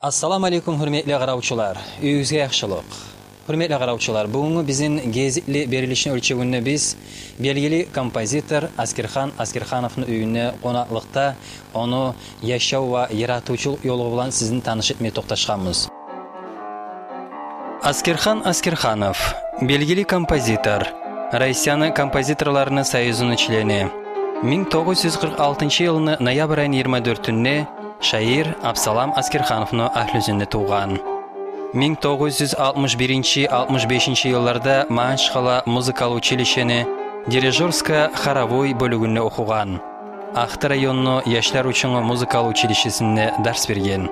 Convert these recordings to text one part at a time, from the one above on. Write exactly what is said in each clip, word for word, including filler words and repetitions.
Ассаламу алейкум, гьюрметли къаравчулар. Уьюгюзге яхшылыкъ. Гьюрметли къаравчулар, бугюнгю бизин гезикли берилишни оьлчевюнде биз белгили композитор Аскерхан Аскерхановну уьюнде къонакълыкъда, ону яшав ва яратывчулукъ ёлу булан сизин таныш этме токъташгъанбыз. Аскерхан Аскерханов, белгили композитор, Россияны композиторланы союзуну члени. Минг тогъуз юз къыркъ алтынчы йылны ноябрь айны йигирма дёртюнде шаир Абсалам Аскерхановну агьлюсюнде тувгъан. Минг тогъуз юз алтмыш биринчи, алтмыш бешинчи йылларда Магьачкъала музыкалы училищени дирижёрско-хоровой бёлюгюнде охугъан. Ахты районну яшлар учунгу музыкалы училищесинде дарс берген.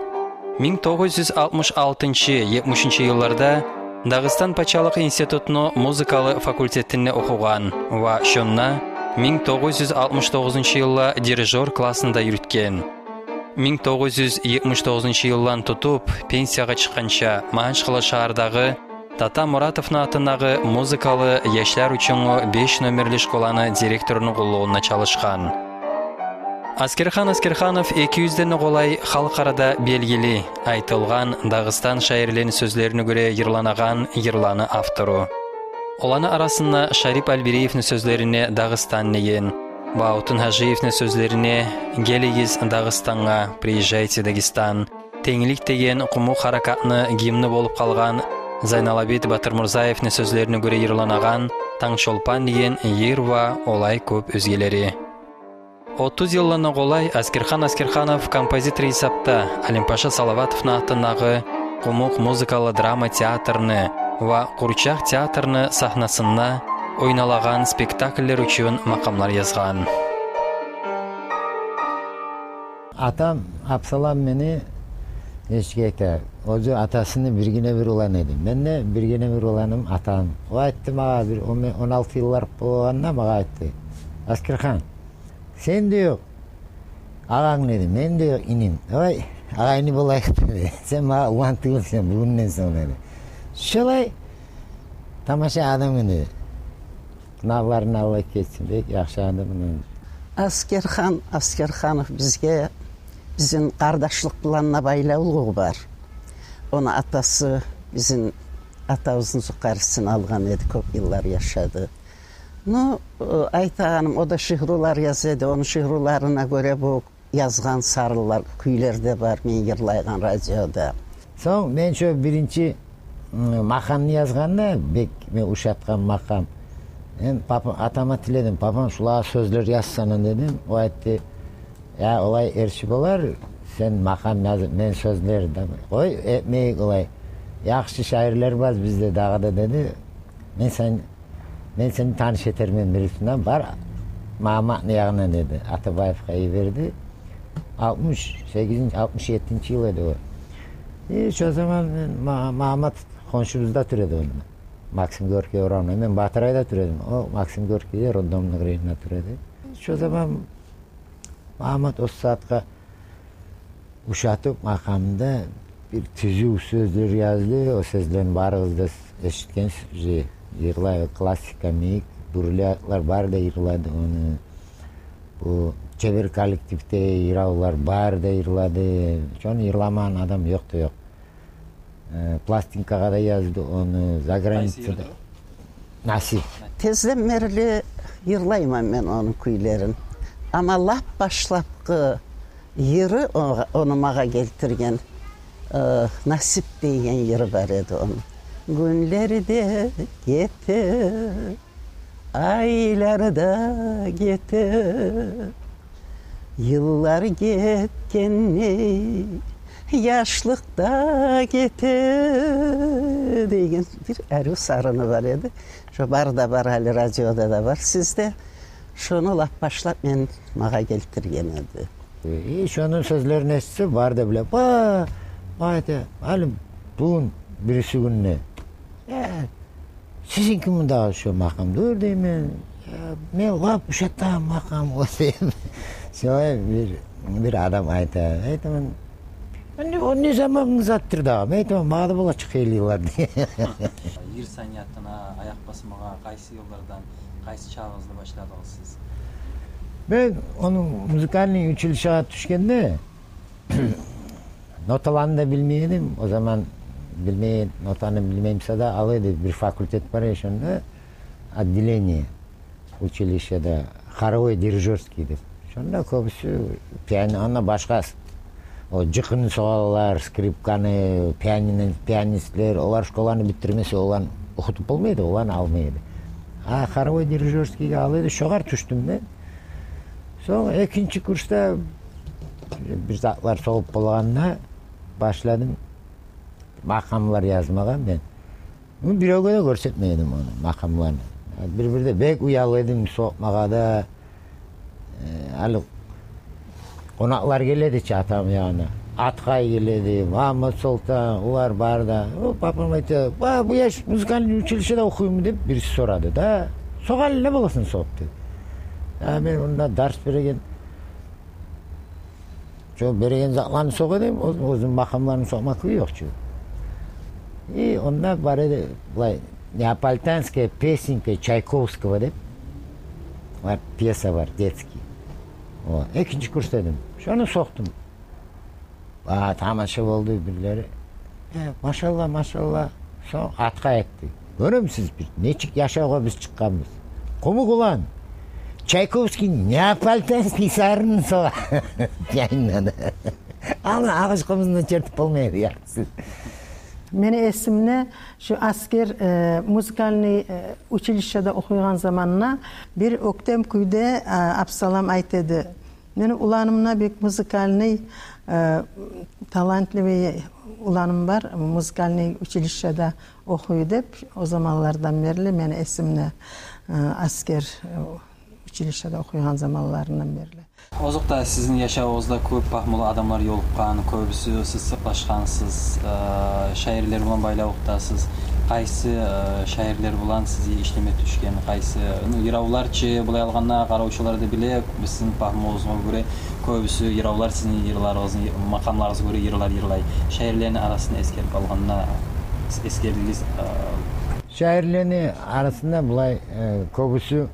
Минг тогъуз юз алтмыш алтынчы, етмишинчи йылларда Дагъыстан пачалыкъ институтну музыкалы факультетинде охугъан ва шонда минг тогъуз юз алтмыш тогъузунчу йылда дирижёр классын да юрютген. Минг тогъуз юз етмиш тогъузунчу йылдан тутуп, пенсиягъа чыкъгъанча Магьачкъала шагьардагъы Тата Муратовну атындагъы музыкалы яшлар учунгу беш номерли школаны директоруну къуллугъунда чалышгъан. Аскерхан Аскерханов эки юзден де къолай халкъ арада белгили, айтылгъан Дагъыстан шаирлерини сёзлерине гёре йырланагъан йырланы автору. Оланы арасында Шарип Альбериевни сёзлерине «Дагъыстан» деген, Багьавутдин Гьажиевни сёзлерине «Гелигиз Дагъыстангъа», «Приезжайте, Дагестан», «Тенглик» деген къумукъ гьаракатны гимни болуп къалгъан Зайналабит Батырмурзаевни сёзлерине гёре йырланагъан «Тангчолпан» деген йыр ва олай кёп оьзгелери. Отуз йылдан да къолай Аскерхан Аскерханов композитор гьисапда Алимпаша Салаватовну атындагъы къумукъ музыкалы драма театрны ва къурчакъ театрны сагьнасында ойналагъан спектакллер учун макъамлар язгъан. Атам Абсалам мени нечик айта, оьзю атасыны биргине бир уланы эди. Мен де биргине бир уланым атам. О айтды магъа, бир он, он алты йыллар болгъанда магъа айтды: «Аскерхан, сен де ёкъ агъанг, — деди, — мен де ёкъ иним. Давай, агъа-ини болайыкъ», — деди. «Сен магъа улан тюгюлсен бугюнден сонг», — деди. Шолай тамаша адам эди. Гюнагьларын Аллагь гечсин, бек яхшы адам эди. Аскерхан Аскерханов бизге, бизин къардашлыкъ булан да байлавлугъу бар. Ону атасы бизин атабызны зукъарисин алгъан эди, кёп йыллар яшады. Ну, э, айтагъаным, о да шиърулар яза эди. Ону шиъруларына гёре бу язгъан сарынлар, кюйлер де бар, мен йырлайгъан радиода. Сонг мен шо биринчи, м, макъамны язгъанда, бек мен ушатгъан макъам. Мен папа, атама тиледим: «Папам, шулагъа сёзлер язсана», — дедим. О айтды: «Я, олай эрши болар, сен макъам язып, мен сёзлер де, къой, этмейик олай. Яхшы шаирлер бар бизде дагъы да», — деди. «Мен сен, мен сени таныш этермен бирисине, бар Магьамматны ягъына», — деди. Атабаевге йиберди. Алтмыш сегизинчи, алтмыш еттинчи йыл эди о. И шо заман мен Ма-, Магьаммат хоншубузда тура эди онда. Максим Горький орамында. Мен Батырайда тура эдим. О Максим Горькийде, Роддомну къырыйында тура эди. Шо заман Магьаммат о сагьатгъа ушатып макъамда бир тюзюв сёзлер язды. О сёзлени барыгъыз да эшитгенсиз, йырлай, классика йимик, бурляклар бары да йырлады ону. Бу чебер коллективде йыравлар бары да йырлады. Шону йырламагъан адам ёкъ да ёкъ. Э, пластинкагъа да язды ону, заграницада. Къайсы йырды? Насип. Тезден берли йырлайман мен ону кюйлерин. Амма лап башлапгъы йыры, о-, ону магъа гелтирген, э, «Насип» деген йыры бар эди ону. Гюнлер де гете, айлар да гете, йыллар гетгендей, яшлыкъ да гете деген бир арив сарыны бар эди. Шо бар да бар, гьали радиода да бар сизде. Шону лап башлап мен, магъа гелтирген эди. И шону сёзлерин эшитсе, бары да биле: «Ба, айта, гьали бугюн бириси гюнде, э, сизинкими дагъы шо макъам дюр», — деймен. «Э, мен лап ушатагъан макъам о», — деймен. Шолай бир, бир адам айта. Айтаман: «О не, о не замангъы затдыр дагъы?» — мен айтаман: «Магъа да болачакъ хыйлы йыллар», — деген. Йыр саниятына аякъ басмагъа къайсы йыллардан, къайсы чагъыгъызда башладыгъыз сиз? Мен ону музыкальный училищеге тюшгенде, Ноталаны да билмей эдим. О заман билмей, нотаны билмей буса да, ал эди, бир факультет бар эди шонда, отделение училищеда, хоровой дирижёрский деп. Шонда кёбюсю пиани-, онда башгъа с-, о, жыкъны согъалар, скрипканы, пианино, пианистлер, олар школаны битдирмесе, оланы охутуп болмай эди, оланы алмай эди. А хоровой дирижёрскийге ал эди, шогъар тюшдюм мен. Сонг экинчи курсда бир затлар согъуп болгъанда башладым макъамлар язмагъа мен. Муну биревге де гёрсетмей эдим, ону, макъамланы. Бир-бирде бек уял эдим сокъмагъа да. Э, гьали къонакълар геледи чи атам янына. Аткъай геледи, Магьаммат-Солтан, олар бары да. О, папам айта: «Ва, бу яш музыкальный училищеде охуйму?» — деп бириси сорады да. «Сокъ гьали, не боласан сокъ», — деп. А мен онда дарс береген, шо береген затланы сокъ эдим, оьз-, оьзюм макъамларын сокъма кюй ёкъ чу. И онда бар эди, булай, «Неаполитанская песенка Чайковского» деп бар, пьеса бар, детский. О, экинчи курсда эдим. Шону сокъдум. А, тамаша болду бирлери. «Э, машалла, машалла». Сонг аткъай айтды: «Гёремисиз биз нечик яшавгъа биз чыкъгъанбыз? Къумукъ улан Чайковский «Неаполитанский» сарын согъа». Жайында да. Аны агъыш къымызындан чертип болмай эди яртысын. Мени эсимде, шу Аскер, э, музыкальный, э, училищеде охуйгъан заманда бир оьктем кюйде, а, Абсалам айта эди: «Мени уланымда бек музыкальный, э, талантливый уланым бар, музыкальный училищеде охуй», — деп. О заманлардан берли мени эсимде, э, Аскер, э, училищеде охуйгъан заманларындан берли. Озокъда, сизин яшавугъузда кёп пагьмулу адамлар ёлукъгъан, кёбюсю сиз сырлашгъансыз, э, шаирлер булан байлавлукъдасыз. Къайсы, э, шаирлер булан сизге ишлеме тюшген, къайсы, ну, йыравлар чы, булай алгъанда, къаравчулар да биле, сизин пагьмугъузгъа гёре, кёбюсю йыравлар сизин йырларыгъызны, макъамларыгъызгъа гёре йырлар йырлай. Шаирлени арасында эсгерип алгъанда, эсгердигиз, э, шаирлени арасында булай, э, кёбюсю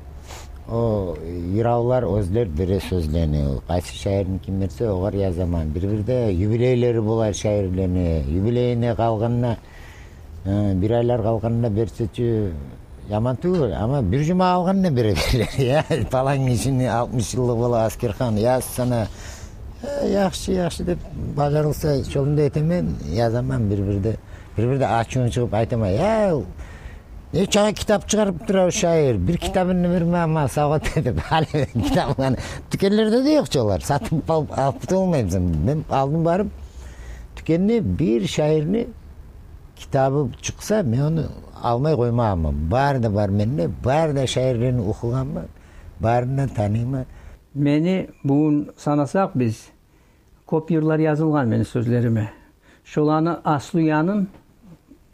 о йыравлар оьзлер бере сёзлени. Къайсы шаирни ким берсе, огъар язаман. Бир-бирде юбилейлери болар шаирлени. Юбилейине къалгъанда, э, бир айлар къалгъанда берсе чи, яман тюгюл, амма бир жума къалгъанда бере берлер. Я, палан гишини алтмыш йыллыгъы бола, Аскерхан, яз сана. Э, яхшы, яхшы деп, бажарылса, шону да этемен, язаман бир-бирде. Бир-бирде ачувум чыгъып айтаман: «Я, нечакъы китап чыгъарып тура о шаир, бир китабын да берме магъа савгъат этип». Гьали китап, гьали, тюкенлерде де ёкъ чу олар, сатып алып, алып да болмайбыз. Мен алдым барып, тюкенде бир шаирни китабы чыкъса, мен ону алмай къоймагъанман. Бары да бар менде, бары да шаирлени охугъанман, барын да таныйман. Мени бугюн санасакъ биз, кёп йырлар язылгъан мени сёзлериме. Шоланы аслу янын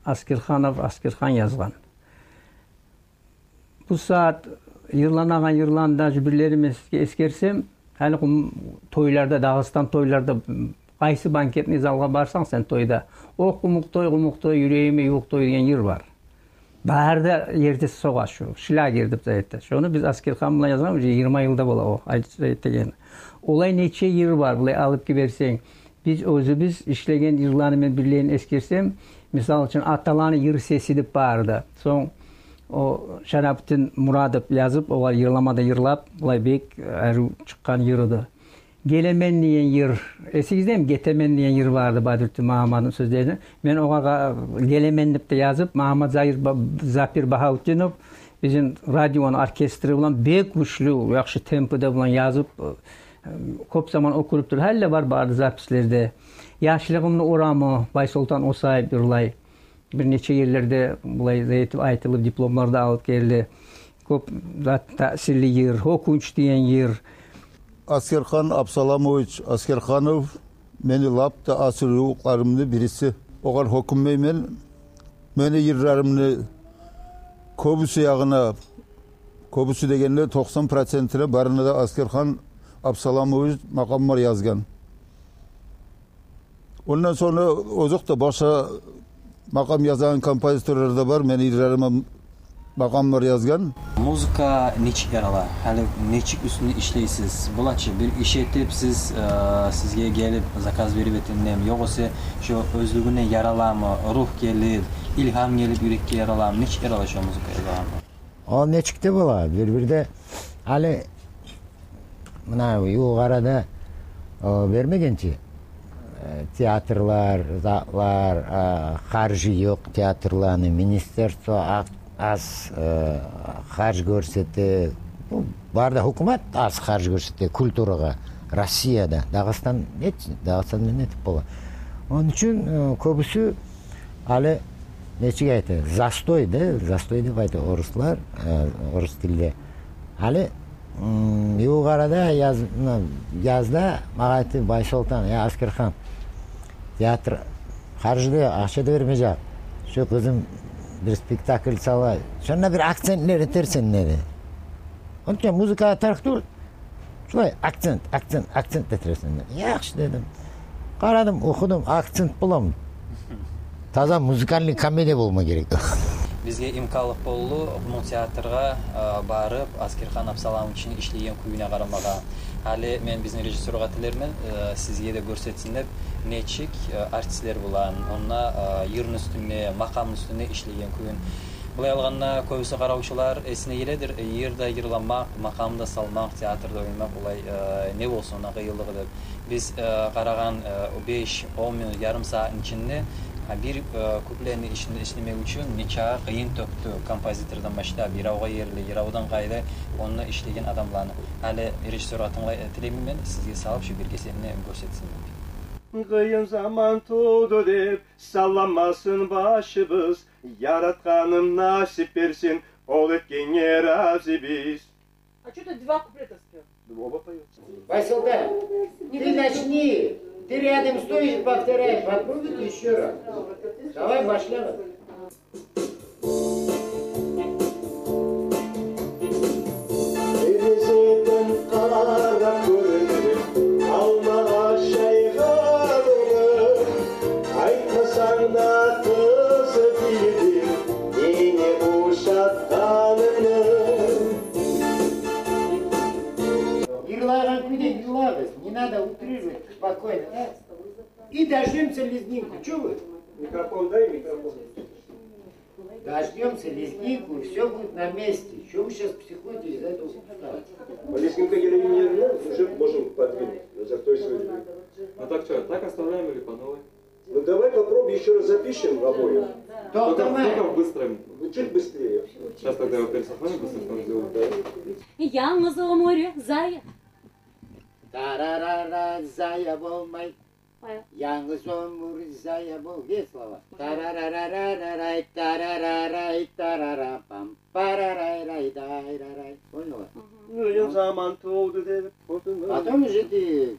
Аскерханов Аскерхан язгъан. Бу сагьат йырланагъан йырланы да бир-бирлерин сизге эсгерсем, гьали къум-, тойларда, Дагъыстан тойларда, къайсы банкетный залгъа барсанг сен тойда, «О, къумукъ той, къумукъ той, юрегиме ювукъ той» деген йыр бар. Бары да ерде согъа шу, шлягер деп зат эте. Шону биз Аскерхан булан язгъан, уже йигирма йылда бола о, айт-, айтагъан. Олай нече йыр бар, булай алып гиберсенг. Биз оьзюбюз ишлеген йырланы мен бирлерин эсгерсем, мисал учун, «Аталаны йыр сеси» деп бар эди. Сонг о Шарапутдин Мурадов язып, огъар йырлама да йырлап, булай бек арив чыкъгъан йыр эди. «Гелемен» деген йыр. Эсигиздеми, «Гетемен» деген йыр бар эди, Бадрутдин Магьамматовну сёзлери. Мен огъар «Гелемен» деп де язып, Магьаммат Загьир Ба-, Запир Багьавутдинов бизин радиону оркестри булан бек гючлю, яхшы темпода булан язып, э, кёп заман оькюрюп тура. Гьали де бар, бары да запислерде. «Яшлыгъымны орамы», Байсолтан Осаев йырлай. Бир нече ерлерде булай да этип айтылып, дипломлар да алып гелди. Кёп зат, таъсирли йыр, «Гьёкюнч» деген йыр. Аскерхан Абсаламович Аскерханов мени лап да асил ювукъларымны бириси. Огъар гьёкюнмеймен. Мени йырларымны кёбюсю ягъына, кёбюсю дегенде, токъсан процентине, барына да Аскерхан Абсаламович макъамлар язгъан. Ондан сонг озокъда, башгъа макъам язагъан композиторлар да бар, мени йырларыма Макъамлар язгъан. Музыка нечик ярала? Гьали нечик уьстюнде ишлейсиз? Булай чы, бир иш этип сиз, э, сизге гелип заказ берип этилинеми? Ёгъесе шо оьзлюгюнден яраламы? Рух гелип, илгьам гелип юрекге яраламы? Нечик ярала шо музыка язгъанда? О нечик де бола, бир-бирде гьали муна ювукъ арада, о, бермегенче, э, театрлар, затлар, э, харжы ёкъ театрланы, министерство а-, аз, э, харж гёрсете. Бу бары да гьукумат аз харж гёрсете культурагъа Россияда. Дагъыстан нет, Дагъыстанда нетип бола? Ону учун, э, кёбюсю гьали нечик айта, застой да, застой деп айта оруслар, э, орус тилде. Гьали, м, ювукъ арада яз-, муна, язда магъа айтды Байсолтан: «Я, Аскерхан, театр харжы да, акъча да бермежек. Шо къызым бир спектакль сала, шонда бир акцентлер этерсен», — деди. Онча музыкагъа тарыкъ тюгюл. Шулай акцент, акцент, акцент этиресен деп. Яхшы дедим. Къарадым, охудум, акцент боламы? Таза музыкальный комедия болма герек. Бизге имканлыкъ болду бу театргъа, э, барып, Аскерхан Абсаламовични ишлеген кююне къарамагъа. Гьали мен бизин режиссёргъа тилермен, э, сизге де гёрсетсин деп, нечик, э, артистлер булан, онда, э, йырны уьстюнде, макъамны уьстюнде ишлеген кююн. Булай алгъанда, кёбюсю къаравчулар эсине геледир, э, йыр да йырламакъ, макъам да салмакъ, театрда ойнамакъ, олай, э, не болсун онда къыйынлыгъы деп. Биз, э, къарагъан, э, беш, он минут, ярым сагьатны ичинде, гьа, бир, э, куплетни ичинде ишлемек учун нечакъы къыйын тёкдю композитордан башлап, йыравгъа ерли, йыравдан къайры онда ишлеген адамланы. Гьали режиссёргъа тынглай-, э, тилеймен мен, сизге салып, шо бир кесекни гёрсетсин деп. Къыйын заман тувду деп салламасын башыбыз, Яратгъаным насип берсин, ол этгенге рази биз. А чё ты два куплета спел? Ну, оба поют. Байсолтан, ты начни, ты рядом стоишь, повторяй, попробуй ещё раз. Давай, башла. Терезеден къарап гёрдюм алма ашайгъанны. Айтмасанг да, къызыкъ эди менге ушатгъанынгны. Йырлагъан кюйде йырлагъыз, не надо утрировать, спокойно, да? И дождёмся лезгинку, чё вы? Микрофон дай, микрофон. Дождёмся лезгинку, и всё будет на месте. Чё вы щас психуете из-за этого куска? Лезгинка героиня, уже можем подвинуть, за той свой. А так чё, так оставляем или по новой? Ну, давай попробуем ещё раз запишем обоих. Только, только в быстром. Ну, чуть быстрее. Сейчас тогда его пересохраним, быстро там сделаем. Да. Янгыз оьмюр зая. Тарарара, зая болмай. Янгыз оьмюр зая бол-, гел, слова. Тарарарарарай, тарарарай, тарара, пам, парарай, рай, дай, рарай. Поняла? Мгм. Ну, я заман тувду деп. Потом уже ты,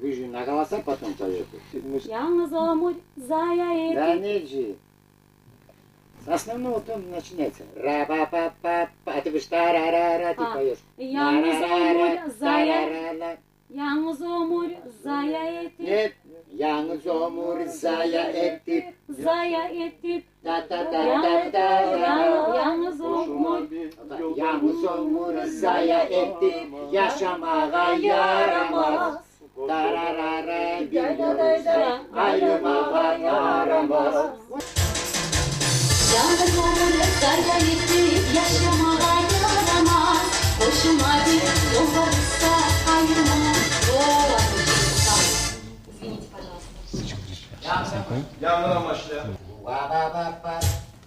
вы же на голоса потом поёте. Янгыз оьмюр зая этип. Да нет же. С основного тона начинается. Ра-па-па-па-па, а ты говоришь, тарарара, ты поёшь. Янгыз оьмюр зая. Тарарара. Янгыз оьмюр зая этип. Нет, янгыз оьмюр зая этип. Зая этип. Та-та-та-та-та. Янгыз оьмюр. Янгыз оьмюр зая этип яшамагъа ярамас. Тарарара, бир-бирден айрылмагъа ярамас. Янгыз оьмюр зая этип яшамагъа ярамас. Къошулма деп ёлбарысса айрылма боламы? Извините, пожалуйста. Янгыз оьмюр. Ва-ва-ва-ва.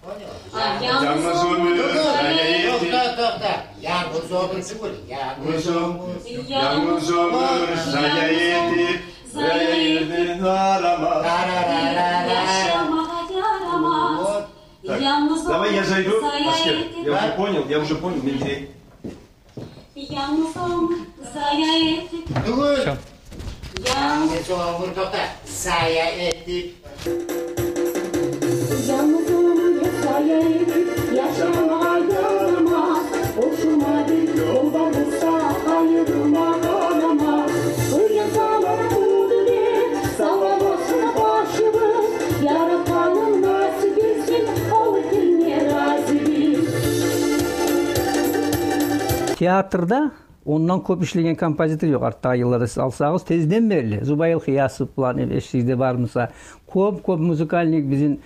Понял? А, янгыз оьмюр. Токъта, токъта, токъта. Янгыз оьмюр тюгюл, янгыз оьмюр. Янгыз оьмюр зая этип, зая этип ярамас. Тарарарара. Яшамагъа ярамас. Вот. Так, давай я зайду, Аскер. Я уже понял, я уже понял, мен гирейим. Янгыз оьмюр зая этип. Тюгюл. Всё. Янгыз оьмюр, токъта. Зая этип. Янгыз оьмюр зая этип яшамагъа ярамас. Къошулма деп ёлбарысса айрылмагъа ярамас. Къыйын заман тувду деп салламасын башыбыз. Яратгъаным насип этсин, ол этгенге рази биз. Театрда ондан кёп ишлеген композитор ёкъ. Артдагъы йылларда сиз алсагъыз, тезден берли Зубайыл Хиясов булан, эшигизде бар буса, кёп-кёп музыкальный бизин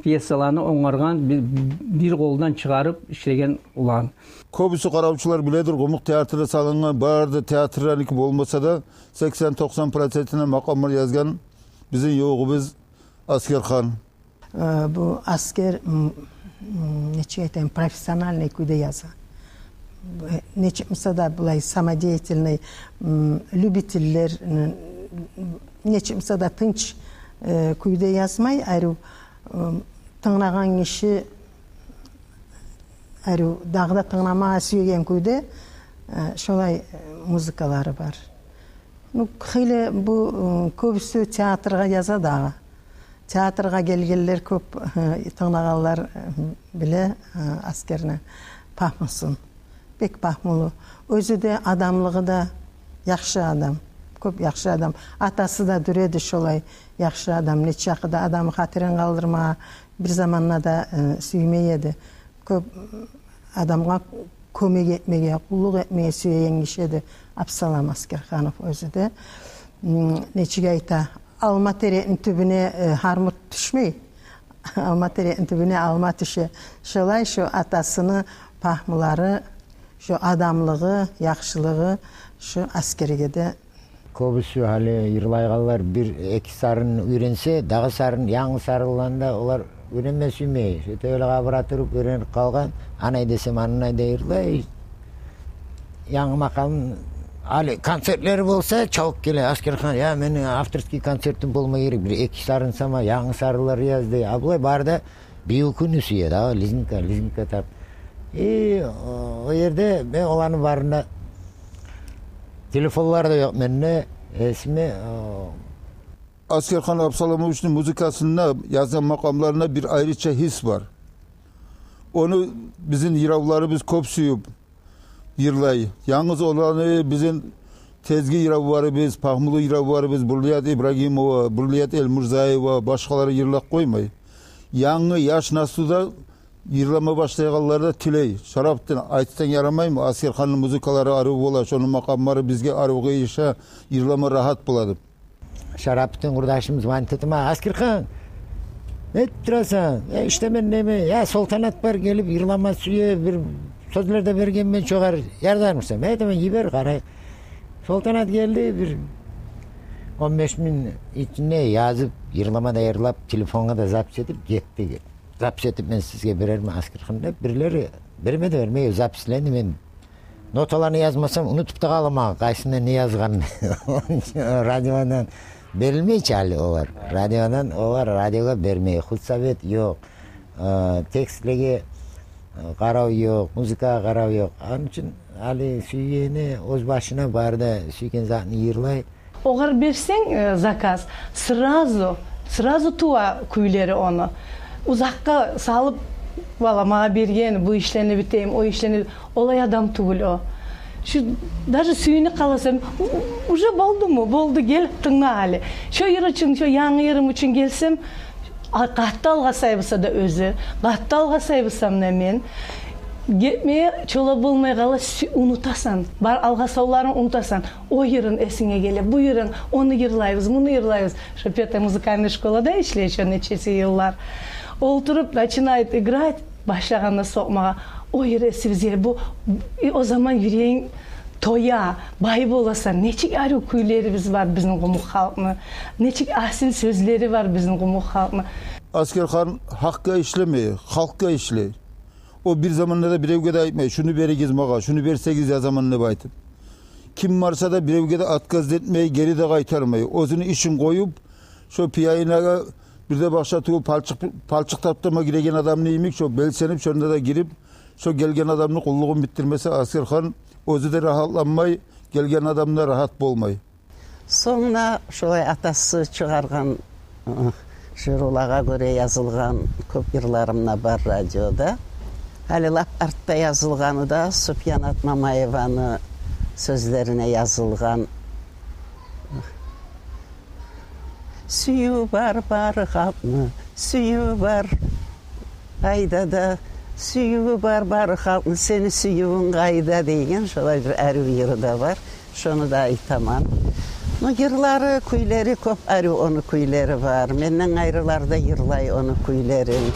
пьесаланы онгаргъан, би-, бир къолдан чыгъарып ишлеген улан. Кёбюсю къаравчулар биледир, къумукъ театрда салынгъан, бары да театрдагъы болмаса да, сексен-токъсан процентине макъамлар язгъан бизин ёгъубуз Аскерхан. Э, бу Аскер, м, м, нечик айтайым, профессиональный кюйде яза. Э, нечик буса да булай самодеятельный, м, любительлер, м, нечик буса да тынч, э, кюйде язмай, арив, м, тынглагъан гиши арив дагъы да тынгламагъа сюеген кюйде, э, шолай, э, музыкалары бар. Ну, хыйлы бу, м, кёбюсю театргъа яза дагъы. Театргъа гелгенлер кёп, э, тынглагъанлар, э, биле, э, Аскерни пагьмусун. Бек пагьмулу. Оьзю де, адамлыгъы да яхшы адам. Кёп яхшы адам. Атасы да дюр эди шолай яхшы адам. Нечакъы да адамны хатирин къалдырмагъа бир заманда да, э, сюймей эди. Кёп адамгъа кёмек этмеге, къуллукъ этмеге сюеген гиши эди Абсалам Аскерханов оьзю де. М, нечик айта, алма терекни тюбюне, э, гьармут тюшмей, алма терекни тюбюне алма тюше. Шолай шо атасыны пагьмулары, шо адамлыгъы, яхшылыгъы шо Аскерге де. Кёбюсю гьали йырлайгъанлар бир-эки сарын уьйренсе, дагъы сарын, янгы сарынланы да олар уьйренме сюймей. Шо тёгелеге бара туруп уьйренип къалгъан, анай десем, анай да йырлай. Янгы макъамны, гьали концертлери болса, чабып геле Аскерхан: «Я, мени авторский концертим болма герек, бир-эки сарын сама янгы сарынлар яз», — дей. А булай бары да бийив кюйню сюе дагъы, лезгинка, лезгинка тап. И о, о ерде мен оланы барында, телефонлар да ёкъ менде, эсиме, о. Аскерхан Абсаломовични музыкасында, язгъан макъамларында бир айрыча гьис бар. Ону бизин йыравларыбыз кёп сююп йырлай. Янгыз оланы бизин тезги йыравларыбыз, пагьмулу йыравларыбыз Бурлият Ибрагимова, Бурлият Элмурзаева, башгъалары йырлап къоймай. Янгы яш наслу да йырлама башлайгъанлар да тилей. Шарапдин, айтсанг ярамаймы, Аскерханны музыкалары арив бола, шону макъамлары бизге арив къыйыша, йырлама рагьат болады. Шарапдин къурдашым звонит этип: «Аскерхан, не этип турасан?» «Э, иштемен, неме». «Я, Солтанат бар, гелип йырлама сюе, бир сёзлер де бергенмен, шогъар ярдармысан?» Мен айтаман: «Йибер, къарайыкъ». Солтанат гелди, бир он беш минут ичинде язып, йырлама да йырлап, телефонгъа да запись этип гетди. Запись этип мен сизге берермен, Аскерхан, деп. Бирлери берме де бермей, записьлени мен ноталаны язмасам, унутуп да къаламан къайсына не язгъанны. Радиодан берилмей чи гьали олар. Радиодан олар, радиогъа бермей. Худсовет ёкъ. Э, текстлеге, э, къарав ёкъ, музыкагъа къарав ёкъ. Ону учун гьали сюйгени оьз башына бары да сюйген затны йырлай. Огъар берсенг, э, заказ, сразу, сразу тува кюйлери ону. Узакъгъа салып, валла, магъа берген, бу ишлени битейим, о ишлени, олай адам тюгюл о. Шу, даже сююнюп къаласан: «У-, уже болдуму? Болду, гел, тынгла гьали». Шо йыр учун, шо янгы йырым учун гелсем, а, къатты алгъасай буса да оьзю, къатты алгъасай бусам да мен, гетмеге чола болмай къала, сю-, унутасан. Бар алгъасавларын унутасан. О йырынг эсинге геле, бу йырынг, ону йырлайбыз, муну йырлайбыз. Шо пятая музыкальная школада ишлей, шо нечеси йыллар. Олтуруп, начинает играть, башлагъанда сокъмагъа, о йыр эсибизге, бу, и о заман юрегинг тоя, бай боласан. Нечик арив кюйлерибиз бар бизин къумукъ халкъны, нечик асил сёзлери бар бизин къумукъ халкъны. Аскерхан гьакъгъа ишлемей, халкъгъа ишлей. О бир заманда да биревге де айтмай: «Шуну беригиз магъа, шуну берсегиз язаман», — деп айтып. Ким барса да, биревге де отказ этмей, гери де къайтармай. Оьзюню ишин къоюп, шо пианиногъа бир де башгъа тюгюл палчыкъ, палчыкъ таптама гиреген адамны йимик, шо белсенип, шонда да гирип, шо гелген адамны къуллугъун битдирмесе, Аскерхан оьзю де рагьатланмай, гелген адам да рагьат болмай. Сонг да шолай атасы чыгъаргъан, ы, жырлагъа гёре язылгъан кёп йырларым да бар радиода. Гьали лап артда язылгъаны да Супиянат Мамаеваны сёзлерине язылгъан. Сююв бар бары халкъны, сююв бар. Къайда да Сюювю бар бары халкъны, сени сюювюнг къайда деген, шолай бир арив йыры да бар. Шону да айтаман. Ну, йырлары, кюйлери кёп арив, ону кюйлери бар. Менден къайрылар да йырлай ону кюйлерин.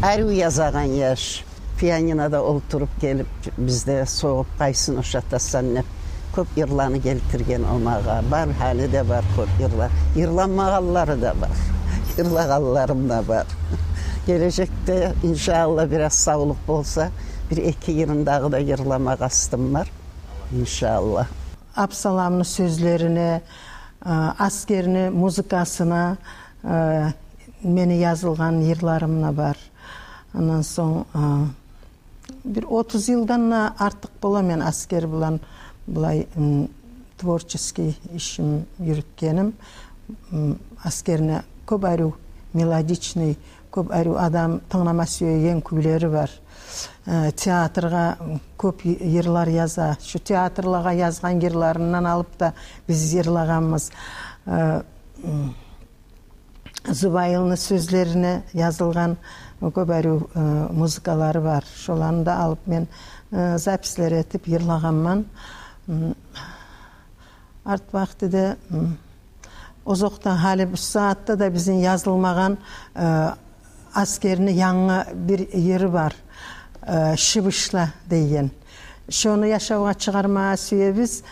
Арив язагъан яш. Пианинода олтуруп гелип, бизде согъуп, къайсын ошатасан деп, кёп йырланы гелтирген о магъа. Бар, гьали де бар кёп йырлар. Йырламагъанлары да бар. Йырлагъанларым да бар. Гележекде, иншааллагь, бираз савлукъ болса, бир-эки йырын дагъы да йырлама къастым бар. Иншааллагь. Абсаламны сёзлерине, а, Аскерни музыкасына, а, мени язылгъан йырларым да бар. Ондан сонг, а, бир отуз йылдан да артыкъ бола мен Аскер булан булай, м, творческий ишим юрютгеним. М, Аскерни кёп арив мелодичный, кёп арив адам тынглама сюеген кюйлери бар. Э, театргъа кёп йы-, йырлар яза. Шу театрлагъа язгъан йырларындан алып да биз йырлагъанбыз. Э, м, Зубайылны сёзлерине язылгъан кёп арив, э, музыкалары бар. Шоланы да алып мен, э, записьлер этип йырлагъанман. М, арт вакътиде, м, озокъда, гьали бу сагьатда да бизин язылмагъан, э, Аскерни янгы бир йыры бар, э, «Шыбышла» деген. Шону яшавгъа чыгъармагъа сюебиз.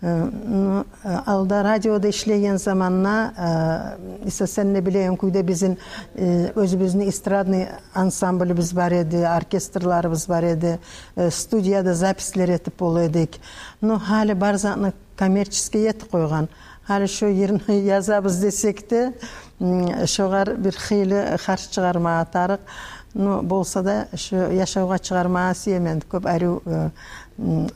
Э, ну, э, алда радиода ишлейген заманда, э, Иса, сен де билеген кюйде, бизин, э, оьзюбюзню эстрадный ансамблибиз бар эди, оркестрларыбыз бар эди, э, студияда записьлер этип бола эдик. Ну, гьали бар затны коммерческий этип къойгъан. Гьали шо йырны язабыз десек де, м, шогъар бир хыйлы харж чыгъармагъа тарыкъ. Ну, болса да, шо яшавгъа чыгъармагъа сюемен. Кёп арив, э, м,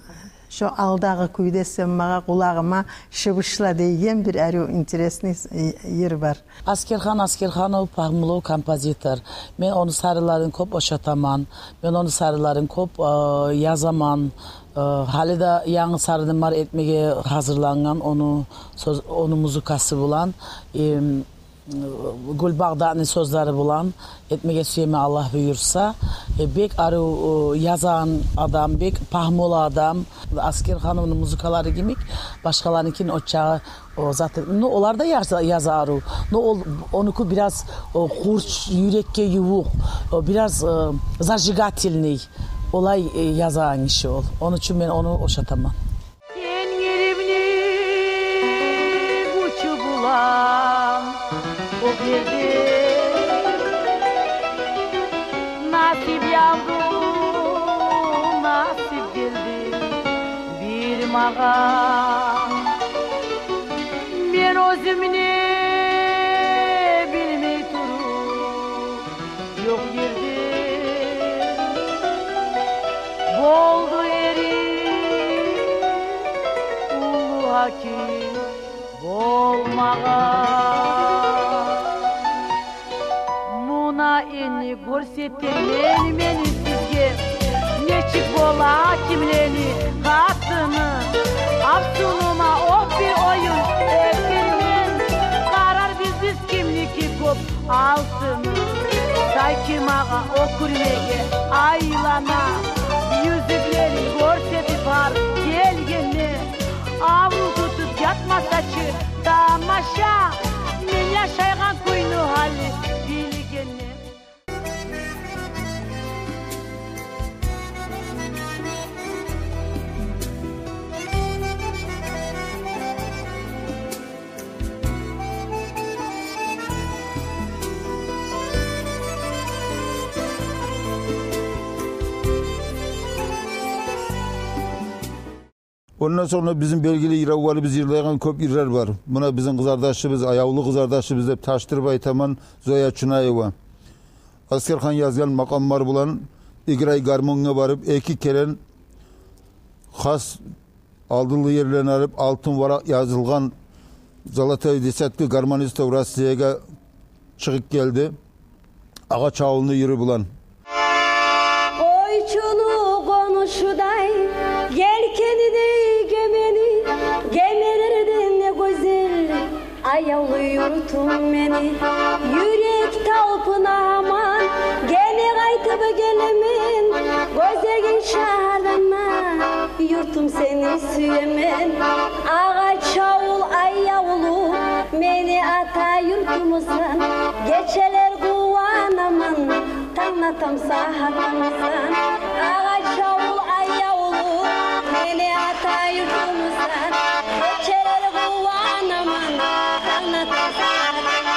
шо алдагъы кюйде сен магъа къулагъыма шыбышла деген бир арив интересный, э, йыр бар. Аскерхан Аскерханов, пагьмулу композитор. Мен ону сарынларын кёп ошатаман. Мен ону сарынларын кёп, э, язаман. Э, гьали де янгы сарыным бар, этмеге гьазирлангъан, ону сёз, ону музыкасы булан, эм, Гюлбагъдатны сёзлери булан этмеге сюемен, Аллагь буюрса. Э, бек арив, э, язагъан адам, бек пагьмулу адам. Аскерхановну музыкалары йимик, башгъаларыныкин о чакъы, о, зат эт-, ну, олар да яза, яза арив. Ну, ол, онуку бираз, о, хурч, юрекге ювукъ, о, бираз, э, зажигательный. Олай, э, язагъан гиши ол. Ону учун мен ону ошатаман. Тенгиримни гючю булан о гирди. Насип явду, насип гелди бир магъа. Мен оьзюмню билмей туруп, ёкъ ерден болду эрим уллу гьаким болмагъа. Муна энни гёрсетермен мен сизге, нечик бола гьакимлени къатыны. Абсунума оп бир оюн этермен, къарарбыз биз кимники кёп алтыны. Сайки магъа оькюрмеге айлана, юзюклерин гёрсетип гьар гелгенде, аврув тутуп ятмасачы тамаша, мен яшайгъан кюйню гьали билгенде. Ондан сонг бизин белгили йыравларыбыз йырлайгъан кёп йырлар бар. Муна бизин къызардашыбыз, аявлу къызардашыбыз деп таштырып айтаман, Зоя Чунаева. Аскерхан язгъан макъамлар булан Играй гармонгъа барып, эки керен хас алдынлы ерлени алып, алтын варакъ язылгъан «Золотой десятки гармонистов России»ге чыгъып гелди. Агъачавулну йыры булан. Къойчуну къоншудай, елкенидей гемени, гемелерден де гёзел аявлу юртум мени. Юрек талпына гьаман, гене къайтып гелемен, Сени сюемен, агъач авул, ай авулу, мени ата юртумусан. Гечелер къуванаман, танг атамса гьакъымсан. Агъач авул, ай авулу, мени ата юртумусан. Гечелер къуванаман, танг атамса гьакъымсан.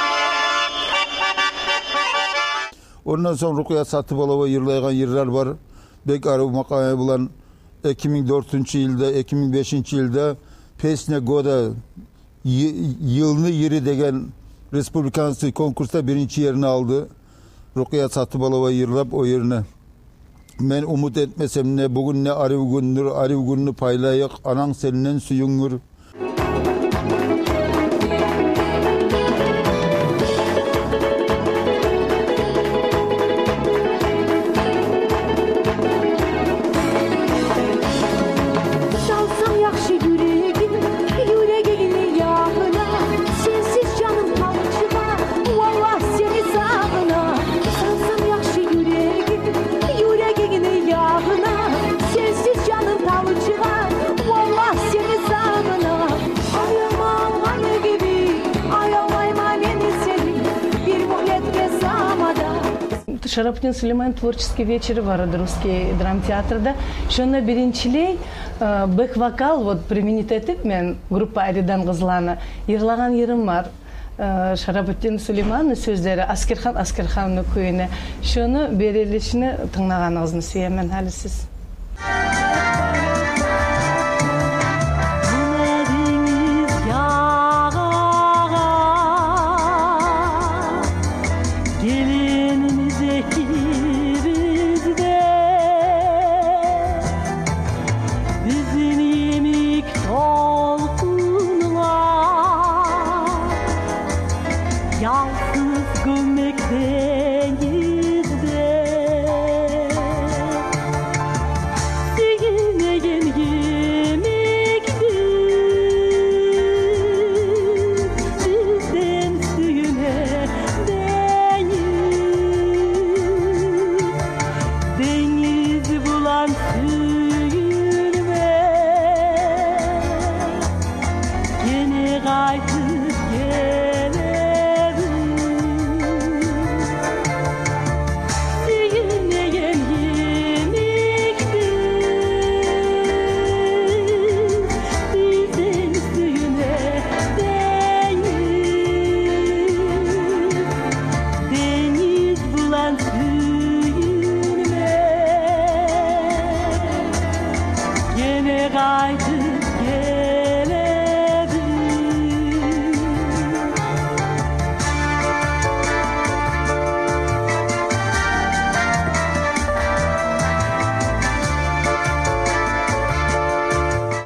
Ондан сонг Рукъият Сатыбалова йырлайгъан йырлар бар. Бек арив макъамы булан эки минг дёртюнчю йылда, эки минг бешинчи йылда «Песня года», йы-, «Йылны йыры» деген республиканский конкурсда биринчи ерни алды. Рукъият Сатыбалова йырлап о йырны. Мен умут этмесем де, бугюн не арив гюндюр, арив гюнню пайлайыкъ, ананг сенден сююнгюр. Салсам яхшы юрегим, юрегингни ягъына, сенсиз жаным талчыгъа, валлагь, сени сагъына. Салсам яхшы юрегим, юрегингни ягъына, сенсиз жаным талчыгъа, валлагь, сени сагъына. Аямагъан гиби, аямайман мен сени, бир мюгьлетге заманда. Шарапутдин Сулейман творческий вечери бар эди Русский драмтеатрда. Шонда биринчилей, э, бэк-вокал, вот, применить этип, мен группа «Аридан» къызланы йырлагъан йырым бар. Э, Шарапутдин Сулейманны сёзлери, Аскерхан Аскерханны кююне. Шону берилишини тынглагъаныгъызны сюемен гьали сиз. Муна денгиз ягъагъа гелгенбиз экибиз де, бизин йимик толкъунлар, ялсыз гёммек денгизде. Сююнеген йимик биз, бизден сююне денгиз. Денгиз булан сююнме, гене къайтып гелербиз. Сююнеген йимик биз, бизден сююне денгиз. Денгиз булан сююнме, гене къайтып гелербиз.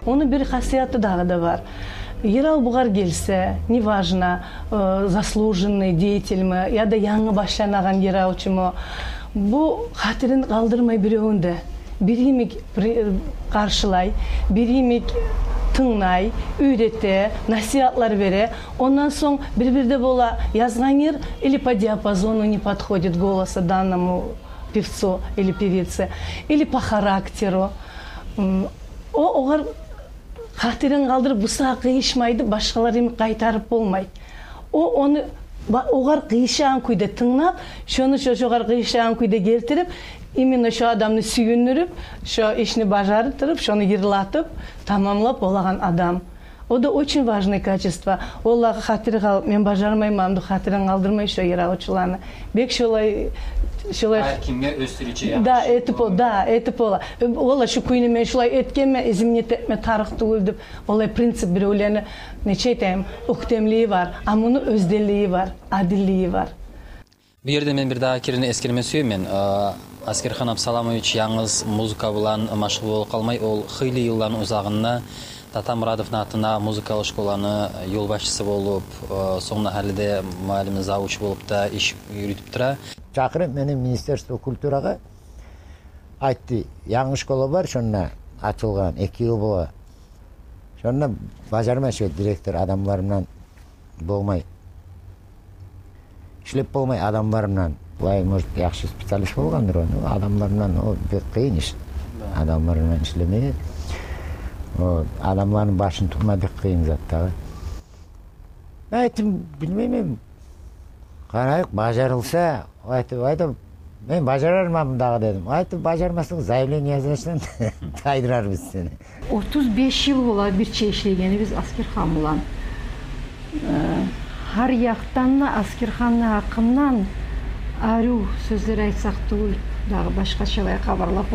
Ону бир хасияты дагъы да бар. Йырав бугъар гелсе, неважно, э, заслуженный деятельми, яда янгы башланагъан йыравчуму, бу хатирин къалдырмай биревню де. Бир йимик при-, къаршылай, бир йимик тынглай, уьйрете, насигьатлар бере. Ондан сонг бир-бирде бола язгъан йыр или по диапазону не подходит голоса данному певцу или певице, или по характеру. М, о, огъар хатирин къалдырып, бусагьат къыйышмайды, башгъалар йимик къайтарып болмай. О, ону ба-, огъар къыйышагъан кюйде тынглап, шону шо, шогъар къыйышагъан кюйде гелтирип, именно шо адамны сююндюрюп, шо ишни бажардырып, шону йырлатып, тамамлап болагъан адам. О да очень важное качество. Оллагь, хатири къалып, мен бажармайман деп, хатирин къалдырмай шо йыравчуланы. Бек шолай, шолай. Гьар кимге оьзюнче, да, яхшы этип о-, да, этип бола. Оллагь, шу кюйню мен шулай этгенмен, изменить этме тарыкъ тюгюл деп. Олай принцип биревлени, нече айтайым, оьктемлиги бар, а муну оьзденлиги бар, адиллиги бар. Бу ерде мен бир дагъы керен эсгерме сюемен. Э, Аскерхан Абсаламович янгыз музыка булан машгъул болуп къалмай, ол хыйлы йылланы узагъында Тата Мурадовну атына музыкалы школаны ёлбашчысы болуп, э, сонг да гьали де муаллими, завучу болуп да иш юрютюп тура. Чакъырып мени Министерство культурагъа, айтды: «Янгы школа бар, шонда ачылгъан, эки йыл бола. Шонда бажармай шо директор, адамларымдан болмай. Ишлеп болмай адамларымдан». Булай, может, яхшы специалист болгъандыр, ону адамларымдан, о бек къыйын иш. Да. Адамларымдан ишлемеге. О адамланы башын тутма бек къыйын зат дагъы. Мен айтдым, билмеймен, къарайыкъ, бажарылса, айтып, айтып, мен бажарарман дагъы дедим. Айтып, бажармасанг, заявление язарсан, тайдырарбыз сени. Отуз беш йыл бола бирче ишлегенибиз Аскерхан булан. Э, гьар якъдан да Аскерханны гьакъындан арив сёзлер айтсакъ тюгюл, дагъы башгъачалай хабарлап